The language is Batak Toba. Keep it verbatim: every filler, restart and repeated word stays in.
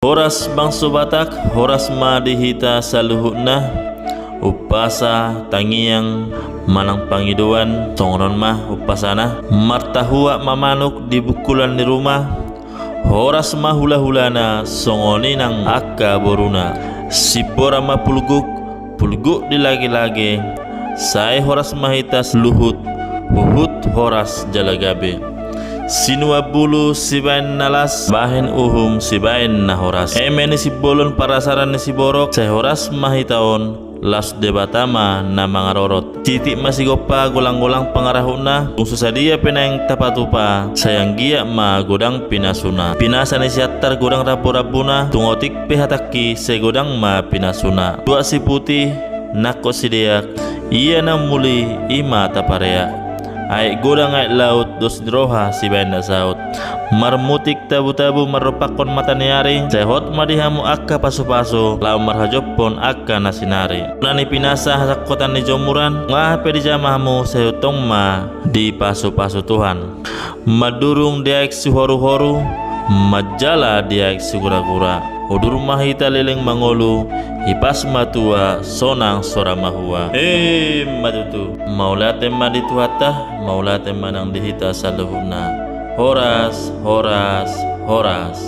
Horas bangso Batak, horas ma di hita saluhutna. Umpasa, tangiang, manang pangidoan, songon on ma umpasana. Martahuak ma manuk di bungkulan ni ruma. Horas ma hulahulana, songon i nang angka boruna. Simbora ma pulguk, pulguk di lagelage. Sai horas ma hita saluhut, huhut horas jala gabe. Sinuan bulu sibaen na las, bahen uhum sibaen na horas. Eme ni simbolon parasaran ni siborok, sai horas ma hita on, laos Debata ma na mangarorot. Sitik ma sigompa, golanggolang pangarahutna. Tung so sadia pe naeng tapatupa, sai anggiat ma godang pinasuna. Pinasa ni Siantar godang ramburambuna. Tung otik pe hatangki, sai godang ma pinasuna. Tuak siputih, nangkok sideak, ia na muli i ma tapareak. Aek godang aek laut, dos ni roha sibaen na saut. Marmutik tabutabu marrompakkon mata ni ari, sai hot ma di hamu angka pasupasu, laho marhajompon angka na sinari. Nang ni pinasa hasangkotan ni jomuran, nunga pe dijama hamu, sai tong ma dipasupasu Tuhan. Mandurung di aek sihoruhoru, manjala di aek siguragura. Udur ma hita leleng mangolu, hipas ma tua, sonang sora mahua. Emma tutu. Mauliate ma di Tuhanta, mauliate ma nang di hita saluhutna. Horas, horas, horas.